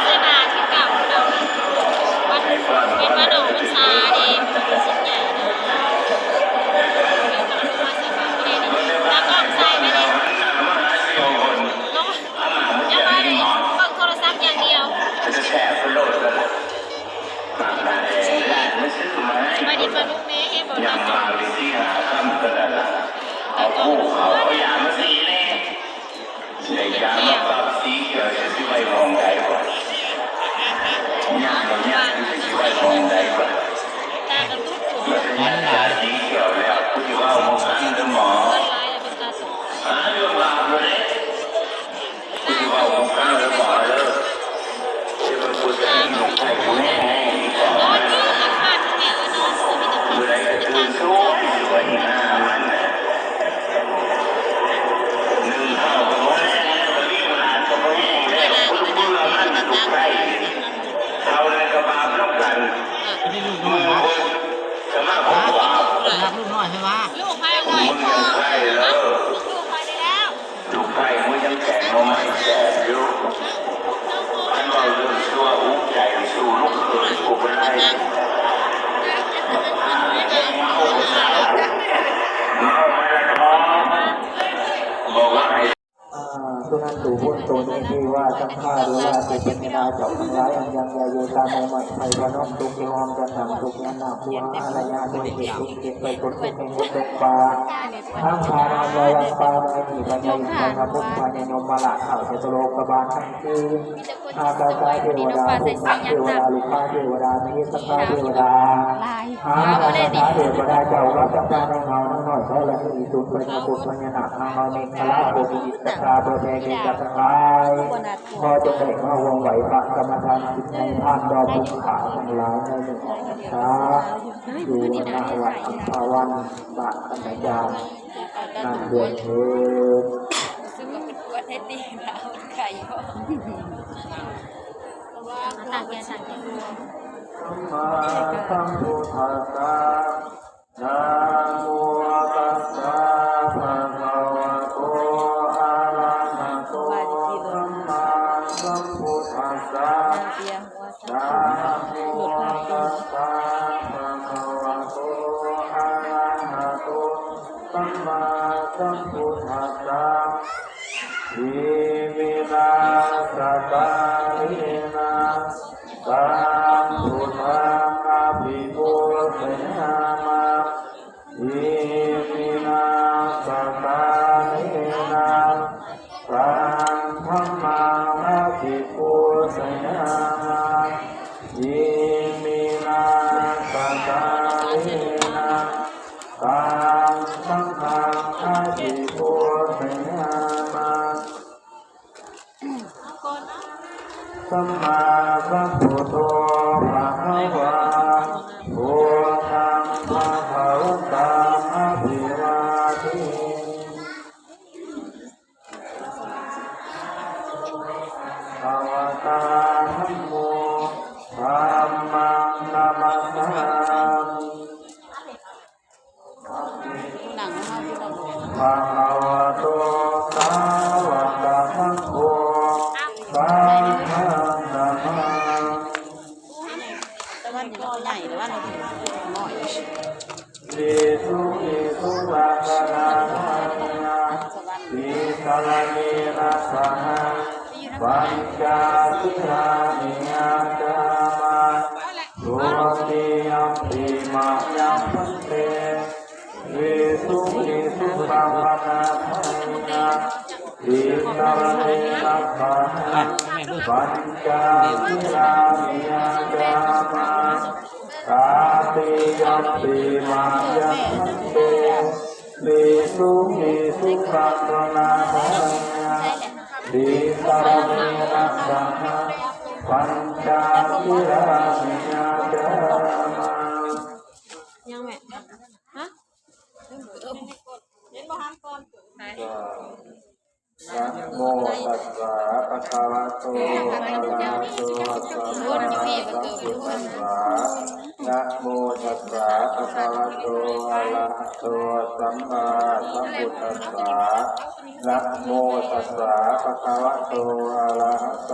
ໃສ່ບາດຄືເກົ່າເນາະ ວັດ ເປັນວັດອອກພັນສາເດ້ ວັດສິນໃຫຍ່ນະ ເອົາມາໃສ່ບາດ ຕາກ້ອງໃສ່ໄປເດ້ ເນາະ ຍັງບໍ່ໄດ້ເບິ່ງໂທລະສັບຢ່າງດຽວ. ສະບາຍດີປ້າລຸງແດ່ ເຫັນບໍ່ຕາກ້ອງ ຕາກ້ອງ ໄດ້ຢາມາປັບສີກ່ຽວ ຊິໄວ້ໝ່ອງໃດບໍ່? ຍາມບໍ່ຍາມຊິໄວ້ໝ່ອງໃດບໍ່? ຕາກະຕຸດ ມັນຕາສີກ່ຽວແລ້ວ ຜູ້ທີ່ເວົ້າບໍ່ຟັງເດີໝໍ ຫາເລື່ອງລາວເລີຍ ຜູ້ທີ່ເວົ້າບໍ່ຟັງເດີໝໍເດີ ຊິເປັນຜູ້ສ້າງລູກໄຟຜູ້ແຮງໃຫ້ອີກ ຜູ້ໃດກະຕື່ນໂຊຍຢູ່ວ່າອີ່ໜ້າມັນນະ ໜຶ່ງເຂົ້າກະບໍ່ແລງແລ້ວ ກະມີໂອກາດກະບໍ່ແຮງແລ້ວ ຜູ້ເບື່ອມັນລູກໄຟ ເທົ່ານັ້ນກະບາບນຳກັນ ມືຄົນກະມາຂອບ ລູກໃຜເອີຍ ລູກໃຜເອີຍ ລູກຂ້ອຍນີ້ແລ້ວ ລູກໄຟ ມື້ຍັງແກງໜໍ່ໄມ້ແຊບຢູ່ ຄັນເວົ້າເລື່ອງຊົ່ວອຸກໃຈ ສູ້ລູກເຂີຍກູບໍ່ໄດ້ ເມົາມາລະທ້ອງ ບອກວ່າໃຫ້ ອາ ສຸນັນຕຸ ບຸນໂຕ ນິທິວາ ສັງຄາ ເທວາ ເທພະຍາດາ ເຈົ້າທັງຫຼາຍ ອັນຍັງຍາໂຍ ຕາໂມ ໄມ້ໄຜ່ພະນົມ ທຸກທີ່ຫ້ອມຈັນຫັງ ທຸກຍານນ້ຳ ຜູ້ຫາອາລະຍາ ດ້ວຍເຫດທຸກເຫດໄພຜົນ ທຸກແຫ່ງຫົນຕົກປ່າ ທັງພານາມລະວັງປານາມີ ພະຍາອິນ ພະຍາມຸກ ພະຍາຍົມມະລາດ ທ້າວຈະຕຸໂລກະບານທັງສີ່ ອາກາສາເທວະດາ ພູມມະເທວະດາ ລຸກຂາເທວະດາ ມະເຫສະຄາເທວະດາ ອາກາສະຄາເທວະດາ ເຈົ້າລັດຖະບານໃນເຮົານ້ອຍໆ ທໍລະນີສູນ ພະຍາຄຸດ ພະຍານາກ ນາງນ້ອຍ ເມກຂະລາ ຜູ້ມີຈິດສັດທາ ເພື່ອແຜ່ແກ່ສັດທັງຫຼາຍ ຂໍຈົ່ງໄດ້ມາຮ່ວມໄຫວ້ພະກຳມະຖານ ສິນໃນທານດອກບຸນຄ່າທັງຫຼາຍ ໃນມື້ອອກພັນສາ ຢູ່ນະວັດອັມພາວັນ ບ້ານຄັນນະຈານ ນັ້ນດ້ວຍເທີ້ນ. ຮູ້ສຶກວ່າເປັນປວດໃຫ້ຕີນລາວໄກ່ບໍ່? ຕາກແກ່ ຕາກແກ່ ສຳມາສຳພຸດທັດສະ ນະໂມຕັດສະ ພະຄະວະໂຕ ອະລະຫະໂຕ ສຳມາສຳພຸດທັດສະ ນະໂມຕັດສະ ພະຄະວະໂຕ ອະລະຫະໂຕ ສຳມາສຳພຸດທັດສະ ອິມິນາ ສະກາເລນະ ສຳພຸດທັງ ອະພິປູຊະຍາມະ ອິມິນາ ສະກາເລນະ ສັງຄັມມັງ ອະພິປູຊະຍາມະ ອິມິນາ ສະກາເລນະ ສັງຄັມມັງ ອະພິປູຊະຍາມະ ສຳມາສຳພຸດໂທ ພະຄະວາ ພຸດທັງ ພະຄະວັນຕັງ ອະພິວາເທມິ ພະວະຕາ ທຳໂມ ທຳມັງ ນະມັດສາມິ ພະຄະວະໂຕ ສາວະກະສັງໂຄ ສາທານະນະມັງ ຕະວັນນີ້ມັນໃຫຍ່ແຕ່ວ່ານ້ອຍ ວິສຸງວິສຸງລັກຂະນາທາເນນະ ຕິສະລະເນນະສະຫະ ປັນຈະສີລານິຍາຈາມະ ທຸຕິຍະປິມະຍັງພັນເຕ ວິສຸງວິສຸງລັກຂະນາທາເນນະ ຕິສະລະເນນະສະຫະ ປັນຈະສີລານິຍາຈາມະ ຕະຕິຍະປິມະຍັງພັນເຕ ວິສຸງວິສຸງລັກຂະນາທາເນນະ ຕິສະລະເນນະສະຫະ ປັນຈະສີລານິຍາຈາມະ ຍັງແມ່ນ ຮະ? ເຫັນບໍ່ ຫັນກ່ອນ ນະໂມຕັດສະ ພະຄະວະໂຕ ອະລະຫະໂຕ ສຳມາສຳພຸດທັດສະ ນະໂມຕັດສະ ພະຄະວະໂຕ ອະລະຫະໂຕ ສຳມາສຳພຸດທັດສະ ນະໂມຕັດສະ ພະຄະວະໂຕ ອະລະຫະໂຕ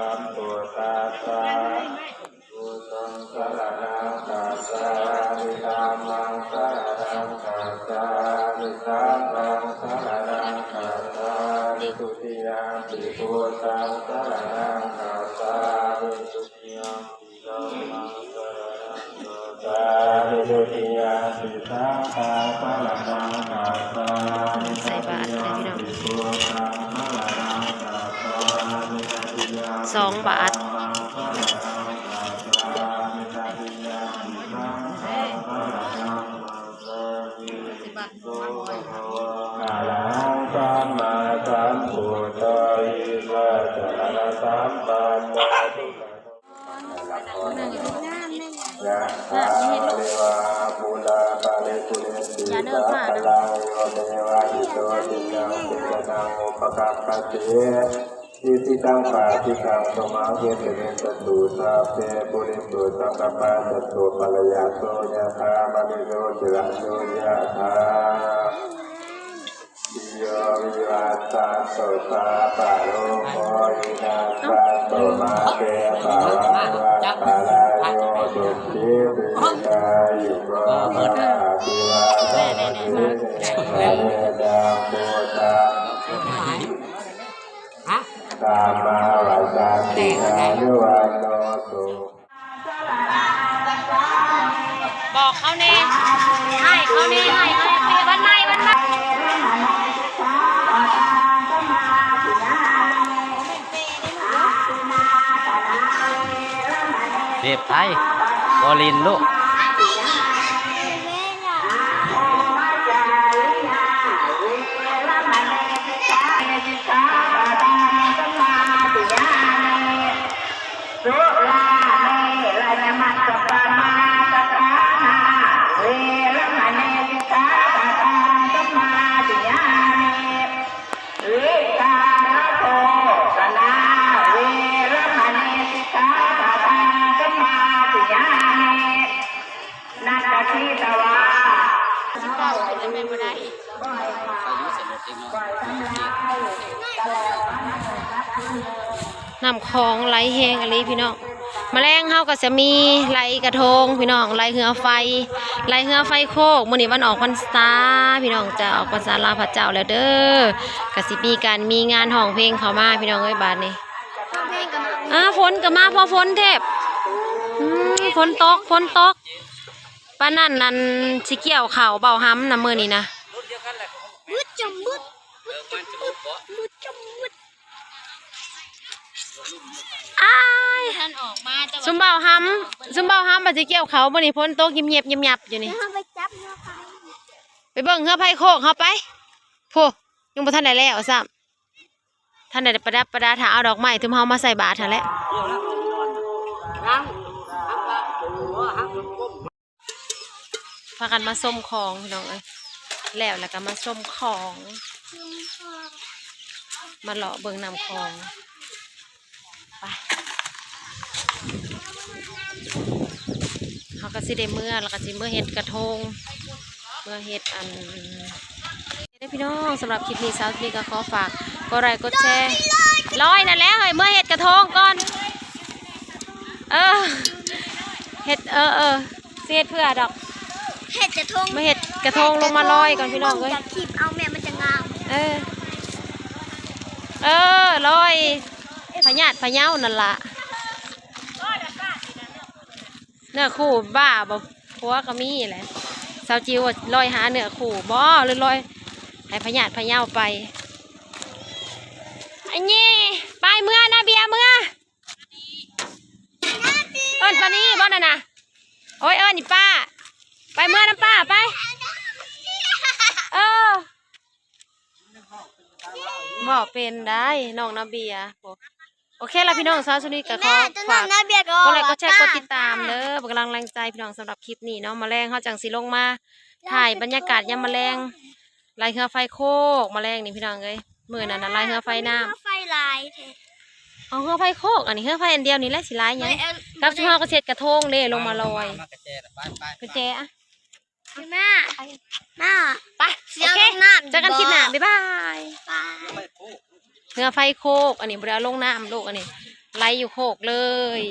ມພຸດທັດສະ ພຸດທັງສະລະນັງຄັດສາມິ ທຳມັງສະລະນັງຄັດສາມິ ສັງຄັງສະລະນັງຄັດສາມິ ທຸຕິຍຳປິພຸດທັງສະລະນັງຄັດສາມິ ທຸຕິຍຳປິ ສາມມາສຳພຸດໂທ ວິປັສສະນາສຳປັນໂນ ຍະຖາ ວາ ວາ ປູລາ ປະລິ ປູເຣນ ຕິ ສາ ຄະ ລັງ ເອ ວ ເມ ວະ ອິ ໂຕ ທິ ตัง เป ตะ นัง อุป กัป ป ติ อิ ทิ ตัง ปะ สิ ตัง ตุ มะ เว สะ เม สะ ตุ สะ เป ปุ เร น ตุ สัง ก ปา จะ ตุ ปะ ริ ยะ โส ยะ ถา มะ ณิ โช ติ ระ โส ยะ ถา โย วิวัชชันตุ สัพพะโรโค วินัสสันตุ มา เต ภะ วัต วัน ตะ รา โย สุขี ที ฆา ยุ โก ภะ วะ อภิวาเท นะ สี ลิสสะ เน จัง วุฑฒา ฮะ ธัมมา วัจ ແຕກແລ້ວ ບອກເຂົາແດ່ ໃຫ້ເຂົາແດ່ ໃຫ້ເຂົາແດ່ ວັນໃໝ່ ວັນໃໝ່ ເຈັບໄທ ບໍ່ຫຼິ້ນລູກ. ນ້ຳຂອງໄຫຼແຮງອີ່ຫຼີພີ່ນ້ອງ. ມະແລງເຮົາກໍຈະມີໄຫຼກະທົງພີ່ນ້ອງ ໄຫຼເຮືອໄຟ ໄຫຼເຮືອໄຟໂຄກ. ມື້ນີ້ວັນອອກພັນສາພີ່ນ້ອງ ຈະອອກພັນສາລາວພະເຈົ້າແລ້ວເດີ ກໍຊິມີການມີງານຮ້ອງເພງເຂົ້າມາພີ່ນ້ອງເອີຍ ບາດນີ້. ອ່າ ຝົນກໍມາ ພໍຝົນເທບ ອືມ ຝົນຕົກ ຝົນຕົກ. ປານນັ້ນ ອັນ ຊິກ່ຽວເຂົ້າເບົາຫຳນະ ມື້ນີ້ນະ. ອ້າຍ ທັນອອກມາ ແຕ່ວ່າ ຊຸມເບົາຫຳ ຊຸມເບົາຫຳວ່າຊິກ່ຽວເຂົ້າ ມື້ນີ້ຝົນຕົກຍິບໆ ຍັບໆ ຢູ່ນີ້. ເຮົາໄປຈັບເຮືອໄຟ ໄປເບິ່ງເຮືອໄຟໂຄກເຮົາໄປ. ໂພ ຍັງບໍ່ທັນໄດ້ແລ້ວຊ້ຳ ທັນໄດ້ປະດັບປະດາ ຖ້າເອົາດອກໄມ້ທຸມເຮົາມາໃສ່ບາດຫັ້ນແຫຼະ. ພາກັນມາຊົມຂອງພີ່ນ້ອງເອີຍ ແລ້ວ ແລ້ວກໍມາຊົມຂອງ ມາເລາະເບິ່ງນ້ຳຂອງ. ໄປ ເຮົາກໍຊິໄດ້ເມືອ ແລ້ວກໍຊິເມືອເຮັດກະທົງ ເມືອເຮັດອັນ ເດີພີ່ນ້ອງ. ສຳລັບຄລິບນີ້ ສາວທິບກໍຂໍຝາກກົດໄລກົດແຊ ລອຍນັ້ນແຫຼະເຮີ້ຍ ເມືອເຮັດກະທົງກ່ອນ. ເອີ ເຮັດ ເອີ ເອີ ຊິເຮັດເພື່ອດອກ ເຮັດກະທົງ ມາເຮັດກະທົງລົງມາລອຍກ່ອນພີ່ນ້ອງເອີຍ. ເບິ່ງຈາກຄລິບເອົາແມ່ ມັນຈະງາມ. ເອີ ເອີ ລອຍ ພະຍາດພະເຍົານັ້ນລະ. ເນື້ອຄູ່ບ້າບໍ່? ຜົວກໍມີແຫຼະ. ສາວຈິວວ່າລອຍຫາເນື້ອຄູ່ບໍ່ ຫຼືລອຍໃຫ້ພະຍາດພະເຍົາໄປ? ອັນນີ້ ໄປເມືອນາເບຍ ເມືອ. ເອີ້ນປານີບໍ່ນັ້ນນະ? ໂອ້ຍ ເອີ້ນອີ່ປ້າ ໄປເມືອນຳປ້າໄປ. ເອີ ເວົ້າເປັນໄດ໋ ນ້ອງນາເບຍ. ໂອເຄລະພີ່ນ້ອງ ສຳລັບຄລິບນີ້ກໍຂໍຝາກກົດໄລກົດແຊ ກົດຕິດຕາມເດີ ເປັນກຳລັງແຮງໃຈພີ່ນ້ອງ. ສຳລັບຄລິບນີ້ເນາະ ມະແລງເຮົາຈັ່ງຊິລົງມາຖ່າຍບັນຍາກາດຍາມມະແລງ ໄຫຼເຮືອໄຟໂຄກ ມະແລງນີ້ພີ່ນ້ອງເອີຍ. ມື້ນັ້ນນະໄຫຼເຮືອໄຟນ້ຳ ເຮືອໄຟຫຼາຍແທ້. ເອົາເຮືອໄຟໂຄກ ອັນນີ້ເຮືອໄຟອັນດຽວນີ້ແຫຼະ ຊິຫຼາຍຫຍັງ. ກັບຊຸມເຮົາກໍເຮັດກະທົງເດ້ ລົງມາລອຍ. ເພິ່ນແຈ ມາ ມາ ໄປ ໂອເຄ ເຈີກັນຄລິບໜ້າ ບາຍບາຍ. ເຮືອໄຟໂຄກ ອັນນີ້ບໍ່ໄດ້ເອົາລົງນ້ຳລູກ ອັນນີ້ໄຫຼຢູ່ໂຄກເລີຍ.